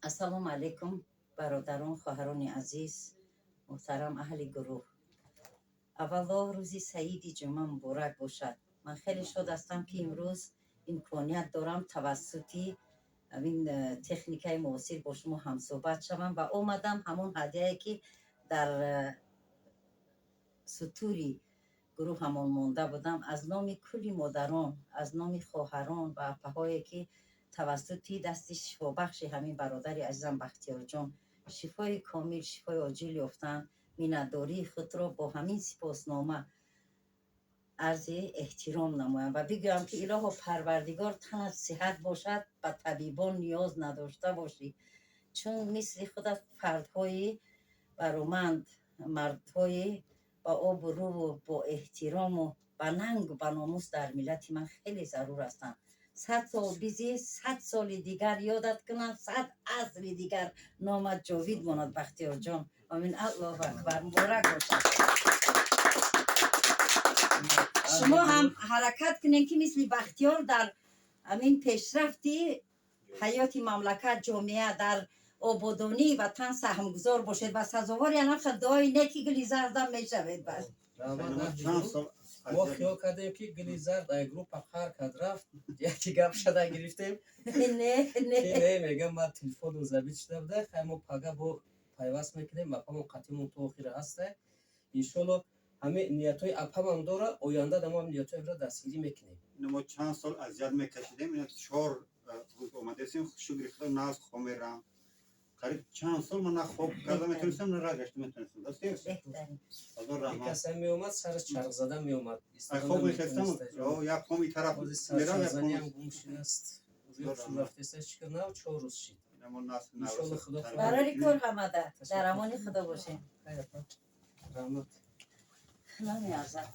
Ассалому алайкум, бародарон, хоҳарони азиз, муҳтарам аҳли гурӯҳ. Аввало, рӯзи саиди ҷумъа муборак бошад. Ман хеле шод ҳастам, ки имрӯз имконият дорам тавассути ҳамин техникаи муосир бо шумо ҳамсӯҳбат шавам ва омадам ҳамон ҳадияе, ки дар сутури гурӯҳамон монда будам, аз номи кулли модарон, аз номи хоҳарон ва апаҳое, ки тавассути дасти шифобахши ҳамин бародари азизам Бахтиёрҷон шифои комил, шифои оҷил ёфтанд, миннатдории худро бо ҳамин сипоснома арзи эҳтиром намоям ва бигӯям, ки илоҳо Парвардигор, танат сиҳат бошад, ба табибон ниёз надошта бошӣ, чун мисли худат фардҳои бароманд, мардҳои ба обрӯву бо эҳтирому ба нангу ба номус дар миллати ман хеле зарур ҳастанд. 100 сол бизӣ, 100 соли дигар ёдат кунанд, 100 асри дигар номат ҷовид монад, Бахтиёрҷон. Омин, Аллоҳу акбар, муборак бошад. Шумо ҳам ҳаракат кунед, ки мисли Бахтиёр дар ҳамин пешрафти ҳаёти мамлакат, ҷомеа, дар ободонии ватан саҳмгузор бошед ва сазовори анаха дуои неки гули зардам мешавед. Бас. Чанд сол Мо хиёл кардем, ки гули зард ай группа қар кард, рафт, яки гап шада гирифтем. Не, не. Не, мегам, ман телефоном забит шуда буда. Хай, мо пага бо пайваст мекунем. Апамон қатимон то охира ҳаста, иншолло. Ҳамин ниятҳои апамам дора, оянда да мо ҳам ниятҳои дастгирӣ мекунем. Мо чанд сол азият мекашидем, ина 4 рӯз омадесем, шукри Худо, нағз хоб мерам. Қариб чанд сол ман на хоб карда метонистам, на раҳ гашта метонистам. Дасти Беҳтарин. Ҳазор раҳмат. Касе меомад, сараш чарх зада меомад. Ай, хоб мехестам, як пом и тараф мерам, як Сарчархзаниам пом гум шудааст. Рафтеста, чӣ кар нав 4 рӯз шид. Мо нас Иншолло, Худо хоҳад. Барори кор ҳамада дар амони Худо бошем. Хай, апа. Раҳмат. Намеарзад.